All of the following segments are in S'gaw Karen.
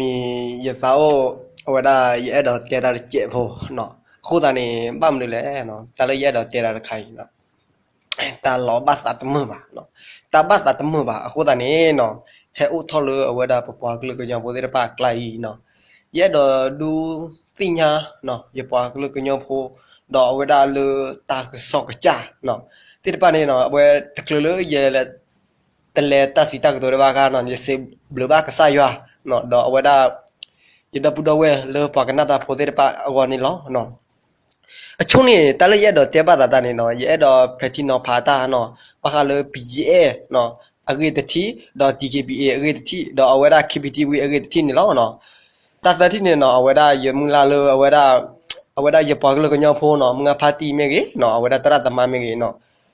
န့ၣ် ယသးအိၣ် အဝဲဒၣ်ယအဲၣ်ဒိးတဲတၢ်တစဲးဖိနီၤ. အဃိသတးန့ၣ် ဘၣ်မနုၤလဲၣ်, တၢ်လၢယအဲၣ်ဒိးတဲတၢ်တခါအံၤ တၢ်လီၤဘၣ်သးတမုာ်ဘၣ်, တၢ်ဘၣ်သးတမုာ်ဘၣ်. အဃိသတးန့ၣ်နီၤ, ဟဲအိၣ်ထီၣ်လၢအဝဲဒၣ်ပပှၤကလုာ်ကညီဖိသ့ၣ်တဖၣ်အကျါအံၤနီၤ, ယအဲၣ်ဒိးဒုးသ့ၣ်ညါ ယပှၤကလုာ်ကညီဖိ ဒီးအဝဲဒၣ်လၢတၢ်ကစီၣ်ကစၢ်သ့ၣ်တဖၣ်န့ၣ်နီၤ, အဝဲတချုးလၢယ တလဲၤတၢ်စံးတၢ်ကတိၤတဘၣ်ခါနီၤ, ယစံးဘျုးဘၣ်ကစၢ်ယွၤ ဒီးအဝဲဒၣ် ယဒီပုၢ်ဒီဝဲၢ်လၢပှၤကနၣ်တၢ်ဖိသ့ၣ်တဖၣ်အဂီၢ်န့ၣ်လီၤ. အဆိန့ၣ် တၢ်လၢယအဲၣ်ဒိးတဲဘၣ်သးတၢ်န့ၣ်နီၤ, ယအဲၣ်ဒိးဖဲထံနီၤဖးတၢ်နီၤ, ဘၣ်ဃးလၢ ပီၣ်ကၠံၣ်အဲၣ် အဂ့ၢ်တထံၣ်, ဒီး တံၣ်က့ၣ်ပံၣ်အ့ၣ် အဂ့ၢ်တထံၣ်, ဒီးအဝဲဒၣ် ခ့ပံထံဝံၤ အဂ့ၢ်တထံၣ်န့ၣ်လီၤ. တၢ်သၢထံၣ်န့ၣ်နီၤ, အဝဲဒၣ်ယမုၢ်လၢ်လၢအဝဲဒၣ် အဝဲဒၣ်ယပှၤကလုာ်ကညီဖိနီၤ, မုၢ်ဂၢ်ဖါတံၢ်မ့ၢ်ဂ့ၤနီၤ, အဝဲဒၣ်သရၣ်သမါမ့ၢ်ဂ့ၤနီၤ,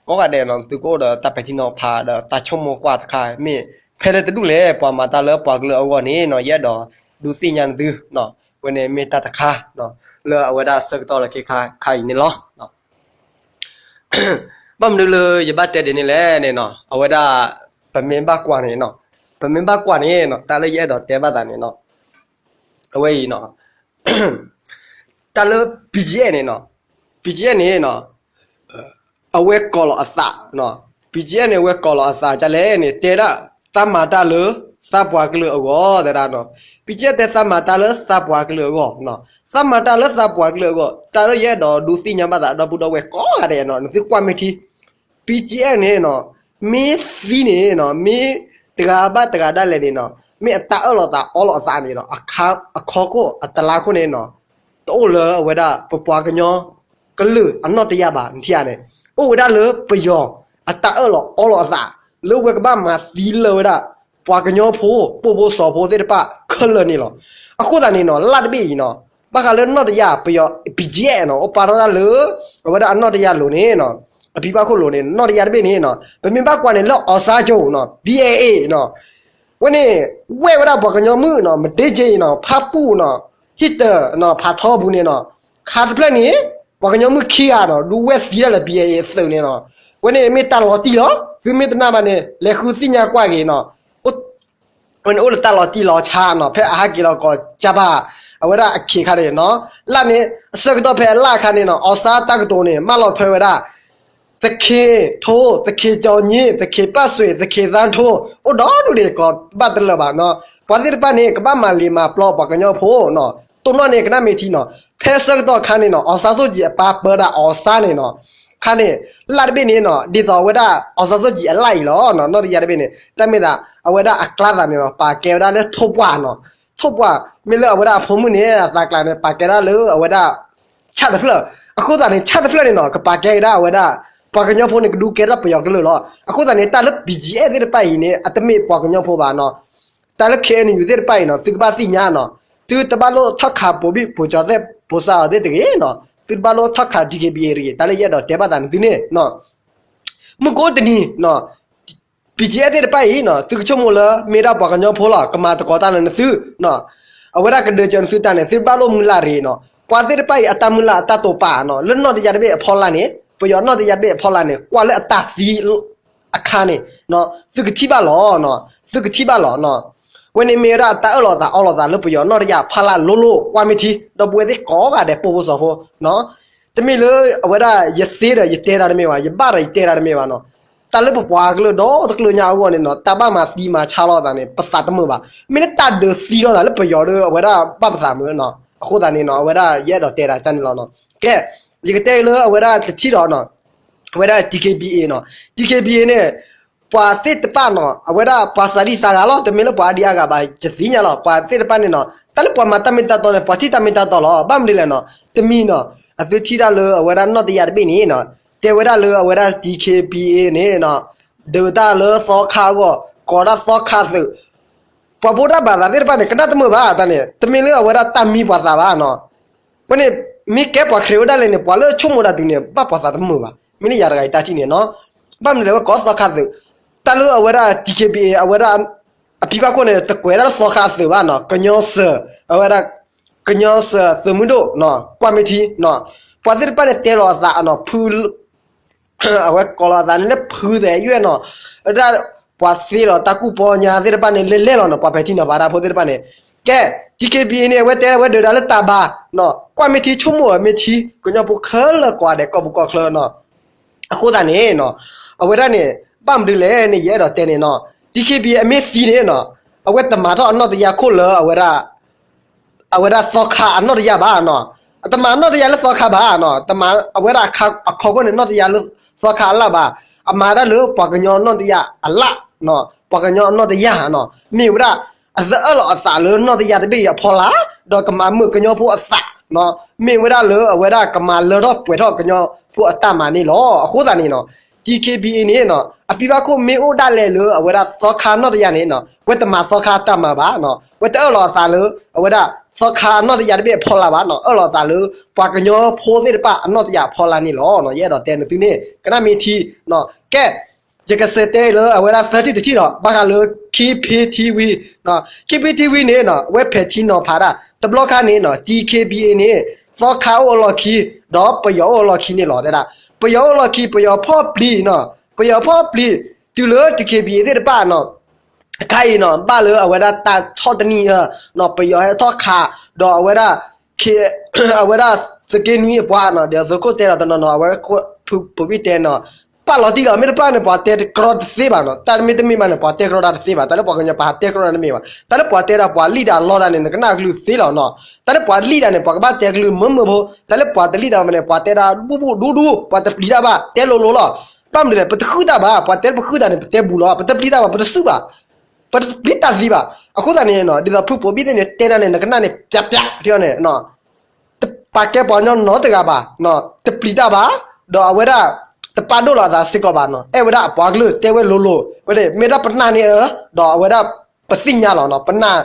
ကိးဂၤဒဲးနီၤ, သုကအိၣ်ဒီးတၢ်ပဲာ်ထံနီၤဖးဒီးတၢ်ဆိကမိၣ်ကွၢ်တခါ မ့ၢ်ဖဲလဲၣ်တဒူၣ်လဲၣ်, ပှၤမၤတၢ်လၢပှၤကလုာ်အဂီၢ်န့ၣ်နီၤ, ယအဲၣ်ဒိးဒုးသ့ၣ်ညါနသု, ဝဲန့ၣ်မ့ၢ်တၢ်တခါ လၢအဝဲဒၣ်ဆၢကတီၢ်လၢခဲခါအံၤန့ၣ်လီၤ. ဘၣ်မနုၤလၢယဘၣ်တဲဒ်န့ၣ်လဲၣ်န့ၣ်နီၤ, အဝဲဒၣ် ပမ့ၢ်ဘၣ်ကွၢ်န့ၣ်, ပမ့ၢ်ဘၣ်ကွၢ်န့ၣ်နီၤ, တၢ်လၢယအဲၣ်ဒိးတဲဘၣ်သးန့ၣ်နီၤ, အဝဲအံၤနီၤ, တၢ်လၢ ပီၣ်ကၠံၣ်အဲၣ် န့ၣ်နီၤ, ပီၣ်ကၠံၣ်အဲၣ် န့ၣ်နီၤ, အဝဲကိးလီၤအသး, ပီၣ်ကၠံၣ်အဲၣ် န့ၣ် အဝဲကိးလီၤအသးဒ်လဲၣ်န့ၣ် တဲဒၣ် သးမၤတၢ်လၢ သးပှၤကလုာ်အဂီၢ် တဲဒၣ်နီၤ, ပီၣ်ကၠံၣ်အဲၣ် တဲသးမၤတၢ်လၢသးပှၤကလုာ်အဂီၢ်, သးမၤတၢ်လၢသးပှၤကလုာ်အဂီၢ်, တၢ်လၢယအဲၣ်ဒိးဒုးသ့ၣ်ညါဘၣ်သး ဒီပုၢ်ဒီဝဲၢ်ကိးဂၤဒဲးနီၤ, နသုကွၢ်မ့ၢ်ထံ ပီၣ်ကၠံၣ်အဲၣ် န့ၣ်နီၤ, မ့ၢ်သံန့ၣ်နီၤ, မ့ၢ်တဂၤဘၣ်တဂၤဒၣ်လဲာ်န့ၣ်နီၤ, မ့ၢ်အတၢ်အၢၣ်လီၤသးအီလီၤအသးန့ၣ်ဒီး အခီခိၣ်အတလါခိၣ်န့ၣ်နီၤ, တအိၣ်လၢအဝဲဒၣ် ပပှၤကညီကလုာ်အနီၣ်တယၢ်ဘၣ်, နထံၣ်ဧါန့ၣ်, အိၣ်ဝဲဒၣ်လၢပယီၤအတၢ်အၢၣ်လီၤအီလီၤအသး လၢဝဲကဘၣ်မၤသံလၢဝဲဒၣ် ပှၤကညီဖိ ပိာ်ဖိစီၤဖိသ့ၣ်တဖၣ်ခဲလၢာ်န့ၣ်လီၤ. အဃိသတးန့ၣ်နီၤ, လၢ်တဘ့ၣ်အံၤနီၤ, ဘၣ်ဃးလၢနီၣ်တယၢ် ပယီၤ ပီၣ်ကၠံၣ်အဲၣ် နီၤ, အိၣ်ပာ်ထီၣ်တၢ်လၢ အဝဲဒၣ်အနီၣ်တယၢ်လိၤန့ၣ်နီၤ, အဖံဘၣ်ခိၣ်လိၤန့ၣ် နီၣ်တယၢ်တဘ့ၣ်န့ၣ်နီၤ, ပမ့ၢ်ဘၣ်ကွၢ်န့ၣ်လၢအီစါကၠိနီၤ, ဘံၣ်အဲၣ်အ့ၣ်နီၤ, ဝဲန့ၣ် ဝဲၢ်ဝဲဒၣ်ပှၤကညီမုၣ်နီၤ, မဒ့က့နီၤ, ဖၣ်ပူၣ်နီၤ, ဟံၣ်တၢၤနီၤ, ဖးထီပူၤန့ၣ်နီၤ, ခါတဖျၢၣ်န့ၣ် ပှၤကညီမုၣ်ခံဂၤနီၤ ဒုးဝဲၢ်သံတၢ်လၢ ဘံၣ်အဲၣ်အ့ၣ် အသုးန့ၣ်နီၤ, ဝဲန့ၣ်မ့ၢ်တၢ်လီၤတံၢ်လီၤ. သုမ့ၢ်တနာ်ဘၣ်န့ၣ် လဲၤဃုသ့ၣ်ညါကွၢ်က့ၤနီၤ, ဝဲန့ၣ်အိၣ်လၢတၢ်လီၤတံၢ်လီၤဆါနီၤ, ဖဲအဟးက့ၤလီၤကီးကၢ်ဘၣ် အဝဲဒၣ်အခ့အခါန့ၣ်နီၤ, လၢ်န့ၣ် အဆၢကတီၢ်ဖဲအလၢ်အခါန့ၣ်နီၤ, အီစါတၢ်ကတိၤန့ၣ် မၢလီၤထွဲဝဲဒၣ် သခင်ထိ, သခင်ကျော်ညိ, သခင်ပၣ်စွ့ၤ, သခင်သန်းထွန်း, အိၣ်ဒီဒူၣ်န့ၣ် ကိးဘၣ်တလၢာ်ဘၣ်နီၤ. ပှၤသ့ၣ်တဖၣ်န့ၣ် ကဘၣ်မၤလံၤမၤပျီပှၤကညီဖိနီၤ. တိၢ်နီၣ်န့ၣ် ကနၣ်မ့ၢ်ထံနီၤ. ဖဲဆၢကတီၢ်ခါန့ၣ်နီၤ, အောင်ဆန်းစုကြည်အပါပၢဒၣ် အောင်ဆန်းန့ၣ်နီၤ. ခါန့ၣ် လၢ်တဘ့ၣ်န့ၣ်နီၤ, ဒ်သိးအဝဲဒၣ် အောင်ဆန်းစုကြည်အလၢ်အံၤလီၤနီၤ. နီၣ်တယၢ်တဘ့ၣ်န့ၣ် တၢ်မ့ၢ်သး အဝဲဒၣ်အကျါသးန့ၣ်နီၤ, ပာ်ကဲဝဲဒၣ်လၢထိၣ်ပှၢ်နီၤ. ထိၣ်ပှၢ် မ့ၢ်လၢအဝဲဒၣ်အဖိမုၣ်န့ၣ် အသးကျါန့ၣ် ပာ်ကဲဒၣ်လၢအဝဲဒၣ် ဆၣ်တဖျၢၣ်. အဃိသတးန့ၣ် ဆၣ်တဖျၢၣ်န့ၣ်နီၤ, ကပာ်ကဲက့ၤဒၣ်အဝဲဒၣ် ပှၤကညီဖိန့ၣ် ကဒုးကဲထီၣ်ပယီၤကလုာ်လီၤ. အဃိသတးန့ၣ် တၢ်လၢ ဘီၣ်ကၠံၣ်အဲၣ် သ့ၣ်တဖၣ်အံၤန့ၣ် အတမ့ၢ်ပှၤကညီဖိဘၣ်နီၤ. တၢ်လၢ ခ့ၣ်အဲၣ်ယူၣ် သ့ၣ်တဖၣ်အံၤနီၤ, သုကဘၣ်သ့ၣ်ညါနီၤ. သုတဘၣ်လိၣ်ထီၣ်ခးပိာ်ဘံၣ်ပိာ်ကၠီၤသ့ၣ် ပိာ်စါအီၤသ့ၣ်တဂ့ၤနီၤ. သုတဘၣ်လိၣ်ထီၣ်ခး ဒံၣ်က့ၢ်ဘံၣ်အ့ၣ် တဂ့ၤ. တၢ်လၢယအဲၣ်ဒိးတဲဘၣ်သးနသုန့ၣ်နီၤ. မုၢ်ကအိၣ်တနံၤနီၤ, ဘီၣ်ကၠံၣ်အဲၣ် သ့ၣ်တဖၣ်အံၤနီၤ, သုကဆိကမိၣ်လၢမ့ၢ်ဒၣ်ပှၤကညီဖိလီၤ, ကမၤသကိးတၢ်လၢနသု. အဝဲဒၣ်ကဒုးကၢၤနသုတၢ်န့ၣ် သုတဘၣ်လိၣ်မုၢ်လၢ်တဂ့ၤနီၤ. ပှၤသ့ၣ်တဖၣ်အံၤ အတၢ်မုၢ်လၢ်အတၢ်တိာ်ပာ်နီၤ, လၢနီၣ်တယၢ်တဘ့ၣ်အဖီလာ်န့ၣ်, ပယီၤနီၣ်တယၢ်တဘ့ၣ်အဖီလာ်န့ၣ်, ကွၢ်လၢအတၢ်သံ အခါန့ၣ်, သုကထံၣ်ဘၣ်လီၤ, သုကထံၣ်ဘၣ်လီၤ. ဝဲန့ၣ်မ့ၢ်ဝဲဒၣ်တၢ်အၢၣ်လီၤသးအီလီၤသးလၢပယီၤနီၣ်တယၢ်ဖီလာ်လိၤလိၤ, ကွၢ်မ့ၢ်ထံ ဒီပုၢ်ဝဲၢ်သ့ၣ်ကိးဂၤဒဲး ပိာ်ဖိစီၤဖိ. တမ့ၢ်လၢအဝဲဒၣ်ယသ့ဒီးယတဲတၢ်တမ့ၢ်ဘၣ်, ယဘၣ်ဒီးယတဲတၢ်တမ့ၢ်ဘၣ်နီၤ. တၢ်လၢပပှၤကလုာ်ဒီတကလုာ်ညါအဂီၢ်န့ၣ်နီၤ, တၢ်ဘၣ်မၤသံမၤဆါလိာ်သးန့ၣ် ပသးတမုာ်ဘၣ်. မ့ၢ်လၢတၢ်ဒုးသံလိာ်သးလၢပယီၤဒီး အဝဲဒၣ်ဘၣ်ပသးမုာ်နီၤ. အဃိသတးန့ၣ်နီၤ, အဝဲဒၣ်ယအဲၣ်ဒိးတဲဒၣ်ကန့ၣ်လီၤနီၤ. ကဲ, ယကတဲလၢအဝဲဒၣ်တထံၣ်ဒီးနီၤ, အဝဲဒၣ် ဒံၣ်က့ၢ်ဘံၣ်အ့ၣ် နီၤ. ဒံၣ်က့ၢ်ဘံၣ်အ့ၣ် န့ၣ် ပှၤသ့ၣ်တဖၣ်နီၤ, အဝဲဒၣ်ပှၤစၤဒံစၤဂၤလီၤ, တမ့ၢ်လၢပှၤအါဒံအါဂၤဘၣ်, ယသ့ၣ်ညါလီၤ. ပှၤသ့ၣ်တဖၣ်န့ၣ်နီၤ, တၢ်လၢပှၤမၤတၢ်မ့ၢ်တၢ်တီန့ၣ် ပှၤထံၣ်တၢ်မ့ၢ်တၢ်တီလီၤ. ဘၣ်မနုၤလဲၣ်နီၤ, တမံၤနီၤ, အသုထံၣ်တၢ်လၢအဝဲဒၣ်နီၣ်တယၢ်တဘ့ၣ်န့ၣ်နီၤ, တဲဝဲဒၣ်လၢအဝဲဒၣ် ဒံၣ်က့ၢ်ဘံၣ်အ့ၣ် န့ၣ်နီၤ, ဒုးတၢ်လၢသီခါအဂီၢ်, ကိးဒၣ်သီခါသုး. ပှၤဘိးတၢ်ဘၣ်သးသ့ၣ်တဖၣ်န့ၣ် ကနၣ်တမုာ်ဘၣ်, တၢ်န့ၣ် တမ့ၢ်လၢအဝဲဒၣ်တၢ်မံပှၤသးဘၣ်နီၤ. ဝဲန့ၣ် မ့ၢ်ကဲပှၤခရံာ်ဝဲဒၣ်လဲၣ်န့ၣ်, ပှၤလၢဆိကမိၣ်ဒၣ်တုၤန့ၣ် ဘၣ်ပှၤသးတမုာ်ဘၣ်. မ့ၢ်လၢယၤတဂၤအံၤတၢ်ထံၣ်န့ၣ်နီၤ. ဘၣ်မနုၤလဲၣ်ဝဲကိးသီခါသုး, တၢ်လၢအဝဲဒၣ် ဒံၣ်က့ၢ်ဘံၣ်အ့ၣ် အဝဲဒၣ် အဖံဘၣ်ခိၣ်န့ၣ် တကွဲးဒၣ်လၢသီခါအသုးဘၣ်နီၤ, ကညီစၢၤ, အဝဲဒၣ် ကညီစၢၤသုးမုၢ်ဒိၣ်နီၤ, ကွၢ်မ့ၢ်ထံနီၤ. ပှၤသ့ၣ်တဖၣ်န့ၣ် တဲလီၤအသးနီၤ, ဖု အဝဲကိးလီၤအသးန့ၣ်လၢဖုသဲးယွဲၢ်နီၤ, ဝဲဒၣ်ပှၤသ့ဒီးတၢ်ကူၣ်ပီညါသ့ၣ်တဖၣ်န့ၣ် လဲၢ်လဲၢ်လီၤနီၤ, ပှၤပဲာ်ထံနီၤဖးတၢ်ဖိသ့ၣ်တဖၣ်န့ၣ် ကဲ, တံၤခ့ဘံအ့န့ၣ် အဝဲတဲဝဲဒၣ်လၢတၢ်ဘါ, ကွၢ်မ့ၢ်ထံဆိကမိၣ်အမ့ၢ်ထံ ကညီဖိခဲလၢာ်ကိးဂၤဒဲး ကီၢ်ပူၤကီၢ်ချၢနီၤ. အဃိသတးန့ၣ်, အဝဲဒၣ်န့ၣ် ဘၣ်မနုၤလဲၣ်န့ၣ် ယအဲၣ်ဒိးတဲန့ၣ်နီၤ, တံၤခ့ဘံအ့အမ့ၢ်သံန့ၣ်နီၤ, အဝဲတမၤထီၣ်အနီၢ်တယၢ်ခိၣ်လၢအဝဲဒၣ် အဝဲဒၣ်သီခါအနီၢ်တယၢ်ဘၣ်နီၤ. အတမၤနီၢ်တယၢ်လၢသီခါဘၣ်နီၤ, တမၤအဝဲဒၣ်အခီခိၣ်န့ၣ် နီၢ်တယၢ်လၢသီခါအလၢ်ဘၣ်, အမၤဒၣ်လၢပှၤကညီနီၢ်တယၢ်အလၢ်, ပှၤကညီနီၢ်တယၢ်နီၤ, မ့ၢ်ဝဲဒၣ် အသအၢၣ်လီၤအသးလၢနီၢ်တယၢ်တဘ့ၣ်အံၤအဖီလာ်, ဒီးကမၤမုာ်ကညီဖိအသး, မ့ၢ်ဝဲဒၣ်လၢအဝဲဒၣ်ကမၤလၢထီၣ်ပှဲၤထီၣ်ကညီဖိအတၢ်မၤန့ၣ်လီၤ. အဃိသတးန့ၣ်နီၤ, တံၤခ့ဘံအ့န့ၣ်နီၤ အပံဘၣ်ခိၣ်မ့ၢ်အိၣ်ဒၣ်လဲာ်လၢအဝဲဒၣ်သီခါနီၢ်တယၢ်န့ၣ်နီၤ, ဝဲတမၤသီခါတၢ်မၤဘၣ်နီၤ, ဝဲတအၢၣ်လီၤအသးလၢ အဝဲဒၣ်သီခါနီၢ်တယၢ်တဘ့ၣ်အဖီလာ်ဘၣ်နီၤ, အၢၣ်လီၤအသးလၢပှၤကညီဖိသ့ၣ်တဖၣ်အနီၢ်တယၢ်အဖီလာ်န့ၣ်လီၤ. ယအဲၣ်ဒိးတဲနသုန့ၣ် ကနၣ်မ့ၢ်ထံ, ကဲ, ယကစံးတဲလၢအဝဲဒၣ်သၢထံၣ်တထံၣ်ဒီး ဘၣ်ဃးလၢ K P T V, K P T V န့ၣ်နီၤ အဝဲဖဲးထံနီၤဖးဒၣ် တဘျီခါန့ၣ်နီၤ T K B A န့ၣ် သီခါအိၣ်အလီၢ်ခံ ဒီးပယီၤအိၣ်အလီၢ်ခံန့ၣ်လီၤ. တဲဒၣ် ပယီၤအိၣ်အလီၢ်ခံ ပယီၤဖီၣ်ပျံၤနီၤ, ပယီၤဖီၣ်ပျံၤ တုၤလၢ T K B A သ့ၣ်တဖၣ်နီၤ အခါအံၤနီၤ ဘၣ်လၢအဝဲဒၣ်တၢ်ထီၣ်တနံၣ်အံၤနီၤ ပယီၤဟဲထီၣ်ခး ဒီးအဝဲဒၣ် အဝဲဒၣ်သုးက့နွံအပှၤနီၤ ဒီးသုးခိၣ်တဲဒီးတနီၤနီၤ အဝဲဖိဘံၣ်တဲနီၤ ပာ်လီၤတံၢ်လီၤ မ့ၢ်တပာ်န့ၣ် ပှၤတဲတကြီတသ့ဘၣ်နီၤ, တၢ်မ့ၢ်တမ့ၢ်ဘၣ်န့ၣ် ပှၤတဲကြီတၢ်တသ့ဘၣ်, တၢ်လၢပှၤကညီပဟးတဲကြီတၢ်တမ့ၢ်ဘၣ်, တၢ်လၢပှၤတဲဒၣ်ပှၤလံၣ်တၢ်လီတၢ်န့ၣ် နကနၣ်ကလုၢ်သ့လီၤနီၤ, တၢ်လၢပှၤလံၣ်တၢ်န့ၣ် ပှၤကဘၣ်တဲကလုၢ်မုာ်မုာ်ဖိ, တၢ်လၢပှၤတလံၣ်တၢ်ဘၣ်န့ၣ် ပှၤတဲဒၣ်ဘူၣ်ဘူၣ်ဒူဒူ ပှၤတပျံၤတၢ်ဘၣ် တဲလိၤလိၤလီၤ, ဘၣ်မနုၤလဲၣ် ပတဃုတၢ်ဘၣ် ပှၤတဲလၢပဃုတၢ်န့ၣ် ပတဲဘူးလီၤ, ပတပျံၤတၢ်ဘၣ် ပတစုဘၣ် ပတပျံၤတၢ်သံဘၣ်, အဃိသတးန့ၣ်နီၤ ဒ်သိးဖုဘိဘံၣ်သ့ၣ်န့ၣ် တဲဒၣ်န့ၣ် နကနၣ်န့ၣ် ပျးပျးထံအီၤန့ၣ် တပာ်ကဲပှၤကညီနီတဂၤဘၣ်, တပျံၤတၢ်ဘၣ်, ဒီးအဝဲဒၣ် တပာ်ဒိၣ်လီၤအသးစ့ၢ်ကီးဘၣ်နီၤ, အဲၣ်ဝဲဒၣ်အပှၤကလုာ်တဲဝဲလိၤလိၤ, ဝဲမ့ၢ်ဒၣ်ပနာ်န့ၣ်အၢ, ဒီးအဝဲဒၣ်ပသ့ၣ်ညါလီၤနီၤ, ပနၢ်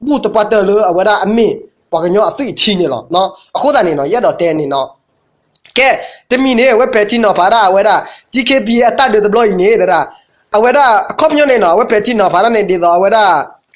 ဘူၣ်သပှၢ်တၢၢ်လၢအဝဲဒၣ်အမ့ၢ် ပှၤကညီအသွံၣ်အထံန့ၣ်လီၤ. အဃိသတးန့ၣ်နီၤ ယအဲၣ်ဒိးတဲန့ၣ်နီၤ ကဲ, တမံၤန့ၣ် အဝဲဖဲးထံနီၤဖးဒၣ်အဝဲဒၣ် T K B A အတၢ်ဒုးတဘျီအံၤန့ၣ် တဲဒၣ် အဝဲဒၣ်အခီပညီန့ၣ်နီၤ အဝဲဖဲးထံနီၤဖးဒၣ်န့ၣ် ဒ်သိးအဝဲဒၣ်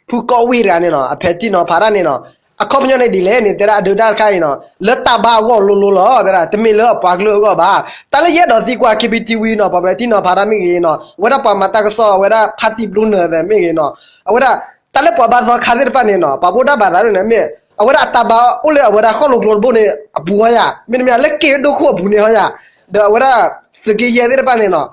ဖုကီၢ်ဝ့ၢ်တဂၤန့ၣ်နီၤ အဖဲးထံနီၤဖးဒၣ်န့ၣ်နီၤ အခီပညီန့ၣ်ဒ်လဲၣ်န့ၣ် တဲဒၣ်အဒုးတၢ်တခါအံၤနီၤ လၢတၢ်ဘါအဂီၢ်လိၤလိၤလီၤ တဲဒၣ် တမ့ၢ်လၢအပှၤကလုာ်အဂီၢ်ဘၣ်. တၢ်လၢယအဲၣ်ဒိးသံကွၢ် K B T V နီၤ ပှၤဖဲးထံနီၤဖးဒၣ်မ့ၢ်ဂ့ၤနီၤ အဝဲဒၣ်ပှၤမၤတၢ်ကစီၣ် အဝဲဒၣ်ဖါတံၢ်ဘျူနၢၤသဲးမ့ၢ်ဂ့ၤနီၤ အဝဲဒၣ် တၢ်လၢပှၤဘါသီခါသ့ၣ်တဖၣ်န့ၣ်နီၤ ပှၤဘိးတၢ်ဘၣ်သးဒ်န့ၣ်မ့ၢ် အဝဲဒၣ်အတၢ်ဘါအိၣ်လၢအဝဲဒၣ်ဃီၣ်လိၤကျိၤတဘိန့ၣ် အပူၤဟီယၤ မ့တမ့ၢ်လၢက့ၤဒိၣ်ခိၣ်အပူၤန့ၣ်ဟီယၤ ဒီးအဝဲဒၣ်သုးက့ယဲၢ်သ့ၣ်တဖၣ်န့ၣ်နီၤ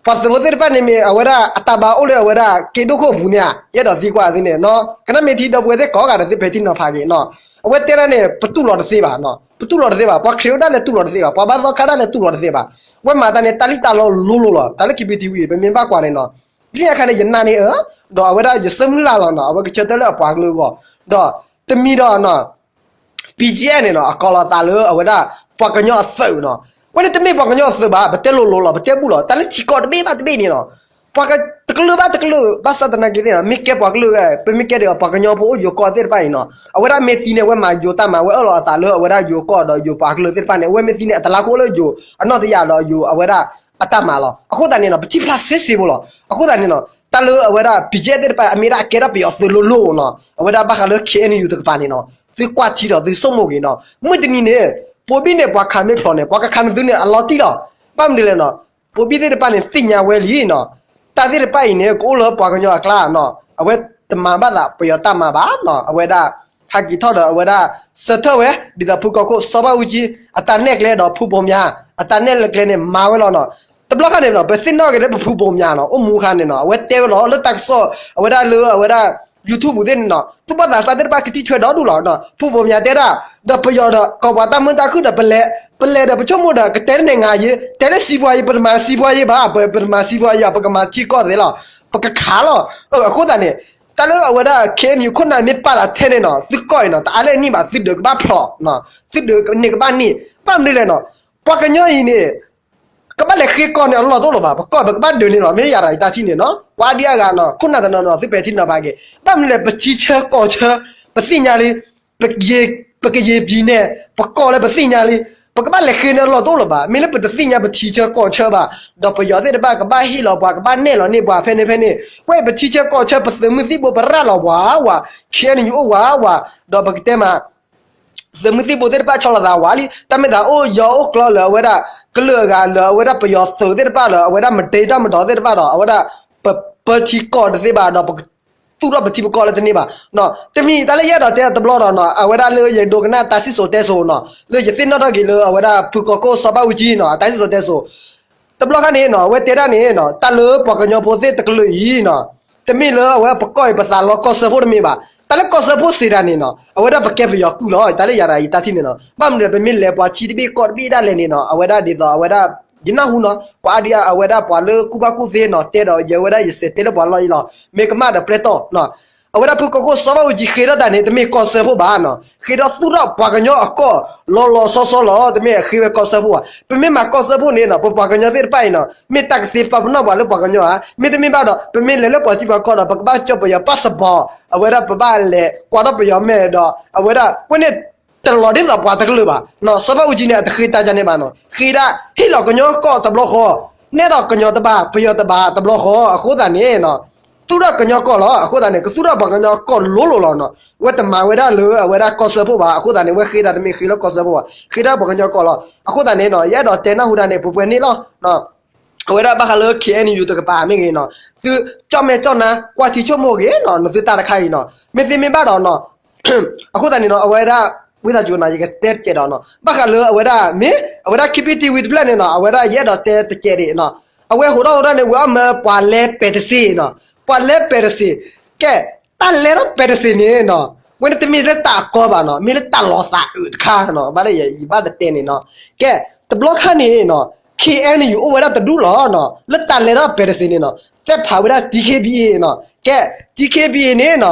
ပှၤသုးဖိသ့ၣ်တဖၣ်န့ၣ်မ့ၢ် အဝဲဒၣ်အတၢ်ဘါအိၣ်လၢအဝဲဒၣ်က့ၤဒိၣ်ခိၣ်အပူၤန့ၣ်ဧါ ယအဲၣ်ဒိးသံကွၢ်အီၤသ့န့ၣ်နီၤ ကနၣ်မ့ၢ်ထံဒီပုၢ်ဝဲၢ်သ့ၣ်ကိးဂၤဒဲး သုဖဲးထံနီၤဖးက့ၤနီၤ အဝဲတဲဒၣ်န့ၣ် ပတူၢ်လိာ်တသ့ဘၣ်နီၤ ပတူၢ်လိာ်တသ့ဘၣ် ပှၤခရံာ်အိၣ်ဒၣ်လဲာ်တူၢ်လိာ်တသ့ဘၣ် ပှၤဘါသီခါဒၣ်လဲာ်တူၢ်လိာ်တသ့ဘၣ် အဝဲမၤတၢ်န့ၣ် တၢ်လံၣ်တၢ်လီလိၤလိၤလီၤ တၢ်လၢ K B T V ပမ့ၢ်ဘၣ်ကွၢ်န့ၣ်နီၤ လၢညါခါန့ၣ် ယနာ်န့ၢ်အၢ ဒီးအဝဲဒၣ်ယဆၢမုၢ်လၢ်လီၤနီၤ အဝဲကဆၢထၢၣ်လၢအပှၤကလုာ်အဂီၢ် ဒီးတမံၤဒီးနီၤ P G F န့ၣ်နီၤ အကိးလီၤသးလၢအဝဲဒၣ် ပှၤကညီအသုးနီၤ အဝဲန့ၣ်တမ့ၢ်ပှၤကညီအသုးဘၣ် ပတဲလိၤလိၤလီၤ ပတဲဘူးလီၤ တၢ်လၢထံကီၢ်တဘ့ၣ်ဘၣ်တဘ့ၣ်န့ၣ်နီၤ ပှၤတကလုာ်ဘၣ်တကလုာ် ဘၣ်ဆၣ်သနာ်က့သ့ၣ်နီၤ မ့ၢ်ကဲပှၤကလုာ်ဂၤ ပမ့ၢ်ကဲဒံးအီၤ ပှၤကညီဖိအိၣ်ယိၤကီၢ်သ့ၣ်တဖၣ်အံၤနီၤ အဝဲဒၣ်မ့ၢ်သံန့ၣ် အဝဲမၤယိၤတၢ်မၤ အဝဲအၢၣ်လီၤအသးလၢအဝဲဒၣ်ယိၤကီၢ်ဒီးယိၤပှၤကလုာ်သ့ၣ်တဖၣ်န့ၣ် အဝဲမ့ၢ်သံန့ၣ် အတလါခိၣ်လၢယိၤအနီၢ်တယၢ်ဒီးယိၤအဝဲဒၣ်အတၢ်မၤလီၤ အဃိသတးန့ၣ်နီၤ ပထံၣ်ဖျါစ့စ့ဖိလီၤ အဃိသတးန့ၣ်နီၤ တၢ်လၢအဝဲဒၣ် P G F သ့ၣ်တဖၣ် အမ့ၢ်ဒၣ်အကဲဒၣ်ပယီၤသုးလိၤလိၤနီၤ အဝဲဒၣ်ဘၣ်ဃးလၢ K N U တကပၤန့ၣ်နီၤ သုကွၢ်ထံဒီးသုဆိကမိၣ်က့ၤနီၤ မုၢ်တနံၤန့ၣ် ဘိဘံၣ်န့ၣ် ပှၤခးမ့ၢ်ဖျိးန့ၣ် ပှၤကခးနသုန့ၣ် အလီၤတံၢ်လီၤ ဘၣ်မနုၤလဲၣ်နီၤ ဘိဘံၣ်သ့ၣ်တဖၣ်န့ၣ် သ့ၣ်ညါဝဲလံနီၤ တၢ်သ့ၣ်တဖၣ်အံၤန့ၣ် ကအိၣ်လၢပှၤကညီအကျါနီၤ အဝဲတမၤဘၣ်သးပယီၤတၢ်မၤဘၣ်နီၤ အဝဲဒၣ် ဟဲက့ၤထီၣ်ဒီးအဝဲဒၣ် ဆၢထၢၣ်ဝဲ ဒ်သိးဖုကီၢ်ခိၣ်စီၤဘၣ်အူကၠံ အတၢ်နဲၣ်ကျဲဒီးဖုဘိးမၠး အတၢ်နဲၣ်လၢကျဲန့ၣ် မၤဝဲလီၤနီၤ တဘျီခါန့ၣ်နီၤ ပသ့ၣ်နီၣ်က့ၤလၢပဖုဘိးမၠးနီၤ အိၣ်မူခါန့ၣ်နီၤ အဝဲတဲဝဲလီၤ လၢတၢ်ကစီၣ် အဝဲဒၣ်လၢအဝဲဒၣ် YouTube သ့ၣ်န့ၣ်နီၤ သူၣ်ဘီၣ်သးစၢ်သ့ၣ်တဖၣ်ကထံၣ်ထွဲဒီဒူၣ်လီၤနီၤ ဖုဘိးမၠးတဲဒၣ် ဒီးပယီၤဒီး ကီၢ်ပှၤတၢ်မုာ်တၢ်ခုၣ်ဒီးပလဲၤ ပလဲၤဒီးပဆိကမိၣ်ဒီး ကတဲတန့ၢ်ငါယ့ တဲလၢစံးပှၤယ့ ပတမၤစံးပှၤယ့ဘၣ် ပ ပတမၤစံးပှၤယ့ ပကမၤထံကီၢ်သ့လီၤ ပကခးလီၤ အဃိသတးန့ၣ် တၢ်လၢအဝဲဒၣ် K N U ခိၣ်နၢ်မ့ၢ်ပာ်သးထဲန့ၣ်နီၤ သုကီၢ်အံၤနီၤ တအါလဲၣ်နံၣ်ဘၣ် သုဒုးကဘၣ်ဖျိး သုဒုးန့ၢ်ကဘၣ်န့ၢ် ဘၣ်မနုၤလဲၣ်နီၤ ပှၤကညီအံၤန့ၣ် ကဘၣ်လဲၤဃ့ကီၢ်န့ၣ် အလီၢ်တအိၣ်လၢၤဘၣ် ပကီၢ်ပကဘၣ်ဒုးန့ၢ်လီၤ မ့ၢ်ယၤဒီးယတၢ်ထံၣ်န့ၣ်နီၤ ပှၤဒ်အဂၤနီၤ ခိၣ်နၢ်တနီၤနီၤ သုပဲာ်ထံနီၤဖးက့ၤ ဘၣ်မနုၤလဲၣ် ပထံဆၢကီၢ်ဆၢ ပသ့ၣ်ညါလံ ပကယံၤ ပကယံၤပျံၤန့ၣ် ပကီၢ်လၢပသ့ၣ်ညါလံ ပကဘၣ်လဲၤဃ့န့ၢ်အလီၢ်တအိၣ်လၢၤဘၣ် မ့ၢ်လၢပတသ့ၣ်ညါပထံဆၢကီၢ်ဆၢဘၣ် ဒီးပယီၤသ့ၣ်တဖၣ်ကဘၣ်ဟ့ၣ်လီၤပှၤ ကဘၣ်နဲၣ်လီၤန့ၢ်ပှၤဖဲန့ၣ်ဖဲန့ၣ် ကွဲပထံဆၢကီၢ်ဆၢ ပသုးမုၢ်သံၣ်ဘိပရၣ်လီၤဝးဝး K N U အိၣ်ဝးဝး ဒီးပကတဲမး သုးမုၢ်သံၣ်ဘိသ့ၣ်တဖၣ်ဆီလီၤသးဝးလံ တၢ်မ့ၢ်သးအိၣ်ယီၤအိၣ်ကျီလၢအဝဲဒၣ် ကလုာ်အဂၤလၢအဝဲဒၣ်ပယီၤသုးသ့ၣ်တဖၣ်လၢအဝဲဒၣ်မတၤတၢ်မတီၤသ့ၣ်တဖၣ်ဒီး အဝဲဒၣ် ပပၢထံကီၢ်တသ့ဘၣ်ဒီး ပက သူၣ်ထီၣ်ပထံပကီၢ်လၢတန့ၢ်ဘၣ်. တမံၤတၢ်လၢယအဲၣ်ဒိးတဲတဘျီဒီးနီၤ အဝဲဒၣ်လၢယဒိကနၣ်တၢ်စံၣ်စိၤတဲစိၤနီၤ လၢယသ့ၣ်နီၣ်ထီၣ်က့ၤလၢအဝဲဒၣ်ဖုကီၢ်ခိၣ်စီၤဘၣ်အူကၠံနီၤ အတၢ်စံၣ်စိၤတဲစိၤ တဘျီခါန့ၣ်နီၤ အဝဲတဲဒၣ်န့ၣ်နီၤ တၢ်လၢပှၤကညီဖိသ့ၣ်တကလုာ်အံၤနီၤ တမ့ၢ်လၢအဝဲပကီၢ်အံၤပသးလီကီၢ်စၢဖှိၣ်တမ့ၢ်ဘၣ်. တၢ်လၢကီၢ်စၢဖှိၣ်စံးတၢ်န့ၣ်နီၤ အဝဲဒၣ်ပကဲပယီၤကုၢ်လီၤ. တၢ်လၢယၤဒီးယတၢ်ထံၣ်န့ၣ်နီၤ ဘၣ်မနုၤဒီး ပမ့ၢ်လဲၤပှၤထံတဘ့ၣ်ကီၢ်တဘ့ၣ်ဒၣ်လဲာ်န့ၣ်နီၤ အဝဲဒၣ်ဒ်သိးအဝဲဒၣ် ယနၢ်ဟူနီၤ ပှၤအါဒံအါ အဝဲဒၣ်ပှၤလၢကူၣ်ဘၣ်ကူၣ်သ့နီၤ တဲဒီးယဝဲဒၣ်ယစဲးတဲလၢပှၤလီၢ်အံၤလီၤ. မ့ၢ်ကမၣ်ဒီးပျဲတီၢ်နီၤ အဝဲဒၣ်ဖုကီၢ်ခိၣ်စီၤဘၣ်အူကၠံဃ့ထီၣ်တၢ်န့ၣ် တမ့ၢ်ကီၢ်စၢဖှိၣ်ဘၣ်နီၤ ဃ့ထီၣ်သူၣ်ထီၣ်ပှၤကညီအကီၢ် လီၤလီၤဆီဆီလီၤ. တမ့ၢ်အဃ့ဝဲကီၢ်စၢဖှိၣ်ဘၣ်. ပမ့ၢ်မၤကီၢ်စၢဖှိၣ်န့ၣ်နီၤ ပပှၤကညီသ့ၣ်တဖၣ်အံၤနီၤ မ့ၢ်တၢ်ကသ့ပာ်ပနီၣ်ပှၤလၢပှၤကညီဧါ. မ့တမ့ၢ်ဘၣ်ဒီး ပမ့ၢ်လဲၤလၢပှၤထံပှၤကီၢ်ဒီး ပကဘၣ်ကၠီပယီၤ passport အဝဲဒၣ်ပဘၣ်လဲၤကွၢ်ထီၣ်ပယီၤမဲာ်ဒီး အဝဲဒၣ် ကွၢ်န့ၣ်တလီၤဒ်သိးပှၤတကလုာ်ဘၣ်နီၤ. စီၤဘၣ်အူကၠံန့ၣ် အတဃ့တၢ်ဒ်န့ၣ်ဘၣ်နီၤ ဃ့ဒၣ်ဟ့ၣ်လီၤကညီကီၢ်တဘျီဃီ နဲဒိးကညီတဘၣ် ပယီၤတဘၣ်တဘျီဃီ အဃိသတးန့ၣ်နီၤ သူၣ်ထီၣ်ကညီကီၢ်လီၤ. အဃိသတးန့ၣ် ကသူၣ်ထီၣ်ပှၤကညီကီၢ်လိၤလိၤလီၤနီၤ. ဝဲတမၤဝဲဒၣ်လၢအဝဲဒၣ်ကီၢ်စၢဖှိၣ်ဘၣ်. အဃိသတးန့ၣ် ဝဲဃ့ဒၣ်တမ့ၢ်ဃ့လၢကီၢ်စၢဖှိၣ်ဘၣ် ဃ့ဒၣ်ပှၤကညီကီၢ်လီၤ. အဃိသတးန့ၣ်နီၤ ယအဲၣ်ဒိးတဲနၢ်ဟူဒၣ်န့ၣ် ပှဲၤပှဲၤန့ၣ်လီၤ. အဝဲဒၣ်ဘၣ်ဃးလၢ K N U တကပၤမ့ၢ်ဂ့ၤနီၤ သုကၠီၣ်မဲာ်ကၠီၣ်နါ ကွၢ်ထံဆိကမိၣ်ဂ့ၤနီၤ နသုတၢ်တခါအံၤနီၤ မ့ၢ်သ့မ့ၢ်ဘၣ်ဒီးနီၤ အဃိသတးန့ၣ်နီၤ အဝဲဒၣ် ဝံသးစူၤနီၤ ယကတဲတစဲးဒီးနီၤ ဘၣ်ဃးလၢအဝဲဒၣ် မ့ၢ်အဝဲဒၣ် K P T V တဖျၢၣ်န့ၣ်နီၤ အဝဲဒၣ်ယအဲၣ်ဒိးတဲတစဲးဒံးနီၤ အဝဲဟိးထီၣ်ဟိးထီၣ်န့ၣ် ဝံၤအီၣ်မၢပှၤလဲၤပဲတစ့နီၤ ပှၤလဲၤပဲတစ့ ကဲ တၢ်လဲၤထီၣ်ပဲတစ့န့ၣ်နီၤ ဝဲန့ၣ်တမ့ၢ်လၢတၢ်အကီဘၣ်နီၤ မ့ၢ်လၢတၢ်လီၤသးအုးတခါနီၤ ဘၣ်လၢယဘၣ်တတဲန့ၣ်နီၤ ကဲ တဘျီခါန့ၣ်နီၤ K N U အိၣ်ဝဲဒၣ်တဒူၣ်လီၤနီၤ လၢတၢ်လဲၤထီၣ်ပဲတစ့န့ၣ်နီၤ သဲဖးဝဲဒၣ် T K B A နီၤ ကဲ T K B A န့ၣ်နီၤ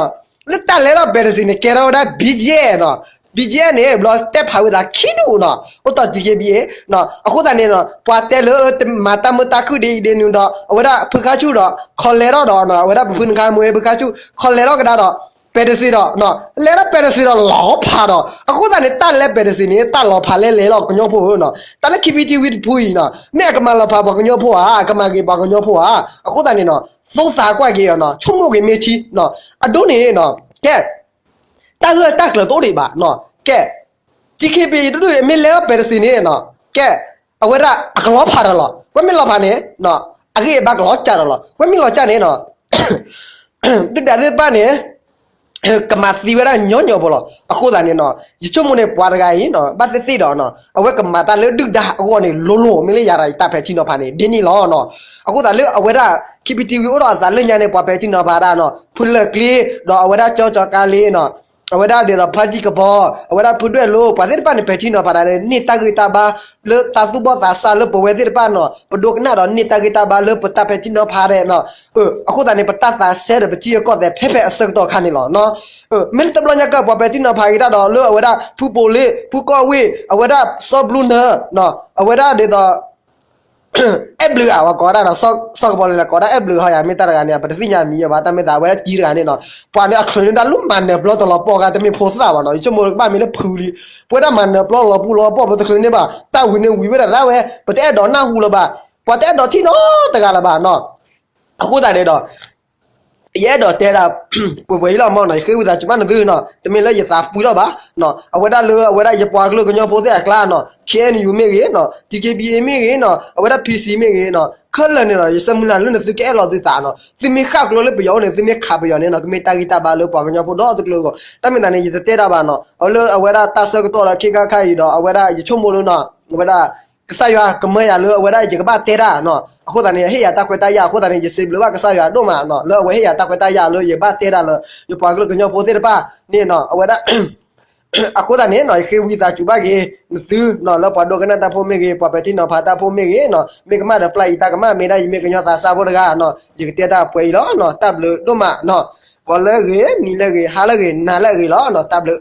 လၢတၢ်လဲၤထီၣ်ပဲတစ့န့ၣ် ကဲထီၣ်ဝဲဒၣ် B G F နီၤ B G F န့ၣ် ဘျီသဲဖးဝဲသးခံဒူၣ်နီၤ အိၣ်တီၢ် T K B A နီၤ အဃိသတးန့ၣ်နီၤ ပှၤတဲလၢမၤတၢ်မုာ်တၢ်ခုၣ်ဒ်အံၤဒ်နုၤဒီး အဝဲဒၣ်ဖုခါဆူၣ်ဒီး ခီလဲထီၣ်ဒီးနီၤ အဝဲဒၣ်ပဖုနခါမွဲ ဖုခါဆူၣ် ခီလဲထီၣ်ကဒါဒီး ပဲတစ့ဒီး လဲၤထီၣ်ပဲတစ့ဒီးလီၤဖးဒီး အဃိသတးန့ၣ် တၢ်လဲၤပဲတစ့န့ၣ် တၢ်လီၤဖးလဲလဲလီၤကညီဖိဧၢနီၤ တၢ်လၢ K P T V တဖုအံၤနီၤ မ့ၢ်အကမၤလီၤဖးပှၤကညီဖိဧါ အကမၤဂ့ၤပှၤကညီဖိဧါ အဃိသတးန့ၣ်နီၤ သိသးကွၢ်က့ၤအီၤနီၤ ဆိကမိၣ်က့ၤမ့ၢ်ထံနီၤ အဒိန့ၣ်နီၤ ကဲ တၢ်ဂၢၢ်တၢ်ကျၢၤတအိၣ်ဒံးဘၣ်နီၤ ကဲ T K B A တဒူၣ်အံၤ မ့ၢ်လဲၤထီၣ်ပဲတစ့န့ၣ်နီၤ ကဲ အဝဲဒၣ်အကလီၤဖးဒီးလီၤ ကွဲမ့ၢ်လီၤဖးန့ၣ်နီၤ အဂ့ၢ်အဘါကလီၤစၢ်ဒီးလီၤ ကွဲမ့ၢ်လီၤစၢ်န့ၣ်နီၤ ဒုၣ်ဒါသ့ၣ်တဖၣ်န့ၣ် ကမၤသံဝဲဒၣ်ညီညီဖိလီၤ. အဃိသတးန့ၣ်နီၤ ယဆိကမိၣ်န့ၣ် ပှၤတဂၤအံၤနီၤ ဘၣ်သ့ၣ်သ့ၣ်ဒီးနီၤ အဝဲကမၤတၢ်လၢဒုၣ်ဒါအဂီၢ်န့ၣ် လိၤလိၤ မ့ၢ်လၢယၤဒီးယတၢ်ပဲာ်ထံနီၤဖးန့ၣ် ဒ်န့ၣ်လီၤနီၤ. အဃိသတးလၢအဝဲဒၣ် K P T V အိၣ်ဒီးအသးလၢညါန့ၣ် ပှၤပဲာ်ထံနီၤဖးဒၣ်နီၤ ဖုလၢာ်ကျ့ ဒီးအဝဲဒၣ်ကၠီကၠီကါလ့နီၤ အဝဲဒၣ်ဒ်သိးဖါတံၢ်ကပီၤ အဝဲဒၣ်ဖုဒွဲၣ်လိ ပှၤသ့ၣ်တဖၣ်န့ၣ် ပဲာ်ထံနီၤဖးဒၣ်န့ၣ် န့ၢ်တၢ်ဂံၢ်တၢ်ဘါ လၢတၢ်သူၣ်ဘီၣ်သးစၢ်လၢပဝဲသ့ၣ်တဖၣ်နီၤ ပဒိကနၣ်ဒီးန့ၢ်တၢ်ဂံၢ်တၢ်ဘါလၢပတၢ်ပဲာ်ထံနီၤဖးဒၣ်နီၤ အဃိသတးန့ၣ် ပတၢ်သးစဲဒီးပထံအကီၢ်သဲးဖဲဖဲအဆၢကတီၢ်အခါန့ၣ်လီၤ. မ့ၢ်လၢတဘျီညါကၢ် ပှၤပဲာ်ထံနီၤဖးက့ၤတၢ်ဒီးလၢအဝဲဒၣ်ဖုပိာ်လ့ ဖုကီၢ်ဝ့ၢ် အဝဲဒၣ်စီဘျူနၢ အဝဲဒၣ်ဒ်သိး အဲၣ်ဘျုးဧါ ပှၤကိးဒၣ်ဒီး စီကပီၤလဲၤကိးဒၣ်အဲၣ်ဘျုးဟီယၤ မ့ၢ်တၢ်တဂၤန့ၣ် ပတသ့ၣ်ညါမံၤယဲဘၣ် တၢ်မ့ၢ်သးအဝဲဒၣ်ကံတဂၤန့ၣ်နီၤ ပှၤန့ၣ်အချုးန့ၢ်ဒၣ်လၢမၤနၢၤပျီတလီၤပီၢ်ဂၤ တမ့ၢ်ဖိသၣ်ဘၣ်နီၤ ယဆိကမိၣ်ကဘၣ်မ့ၢ်လၢဖုလံ ပဝဲဒၣ်မၤနၢၤပျီလီၤပူၤလီၤပီၢ် ပတချုးန့ၢ်ဘၣ် တၢ်ဝံၤန့ၣ်ဝံၤဝဲဒၣ်သးဝဲ ပတအဲၣ်ဒိးနၢ်ဟူလၢၤဘၣ် ပှၤတအဲၣ်ဒိးထံၣ်နီတဂၤလၢၤဘၣ်နီၤ အဃိသတးန့ၣ်ဒီး ယအဲၣ်ဒိးတဲဒၣ် ပှဲၤပှဲၤအံၤလီၤမးနီၤ ယဃ့ဝံသးစူၤဘၣ်နသုနီၤ တမ့ၢ်လၢယသးပှံၤထီၣ်ဘၣ် အဝဲဒၣ်လၢအဝဲဒၣ်ယပှၤကလုာ်ကညီဖိသ့ၣ်အကျါနီၤ K N U မ့ၢ်ဂ့ၤနီၤ T K B A မ့ၢ်ဂ့ၤနီၤ အဝဲဒၣ် P C မ့ၢ်ဂ့ၤနီၤ ခဲလၢာ်န့ၣ်ဒီး ယဆၢမုၢ်လၢ်လၢနသုကအဲၣ်လီၤသုသးနီၤ သုမ့ၢ်ဃၣ်ကျိလၢပယီၤအိၣ်န့ၣ် သုမ့ၢ်ခးပယီၤန့ၣ်နီၤ ကမ့ၢ်တၢ်ဂံၢ်တၢ်ဘါလၢပှၤကညီဖိဒီတကလုာ်အဂီၢ် တၢ်မ့ၢ်သးန့ၣ် ယတတဲတၢ်ဘၣ်နီၤ အလၢအဝဲဒၣ်တၢ်ဆၢကတီၢ်ဒီးခ့ခါခါအံၤဒီး အဝဲဒၣ်ယဆိကမိၣ်လၢနီၤ အဝဲဒၣ် ကစၢ်ယွၤကမၢယၤလၢအဝဲဒၣ်ယကဘၣ်တဲတၢ်နီၤ အဃိသတးန့ၣ် ဟ့ၣ်ယၤတၢ်ခွဲးတၢ်ယာ် အဃိသတးန့ၣ် ယစံးဘျုးဘၣ်ကစၢ်ယွၤဒိၣ်မးနီၤ လၢအဝဲဟ့ၣ်ယၤတၢ်ခွဲးတၢ်ယာ်လၢယဘၣ်တဲတၢ်လၢ ယပှၤကလုာ်ကညီဖိသ့ၣ်တဖၣ်န့ၣ်နီၤ အဝဲဒၣ် အဃိသတးန့ၣ်နီၤ ယဃ့ဝံသးစူၤဘၣ်က့ၤ နသုနီၤ လၢပှၤဒိကနၣ်တၢ်ဖိမ့ၢ်ဂ့ၤ ပှၤပဲာ်ထံနီၤဖးတၢ်ဖိမ့ၢ်ဂ့ၤနီၤ မ့ၢ်ကမၣ်ဒီးပျၢ်ယတၢ်ကမၣ် မ့ၢ်ဒၣ်ယမ့ၢ်ကညီသးစၢ်ဖိတဂၤနီၤ ယကတဲတၢ်ပှဲၤအံၤလီၤနီၤ တၢ်ဘျုးဒိၣ်မးနီၤ ဂီၤလၢအဂ့ၤ နံၤလၢအဂ့ၤ ဟါလၢအဂ့ၤ နၤလၢအဂ့ၤလီၤနီၤ တၢ်ဘျုး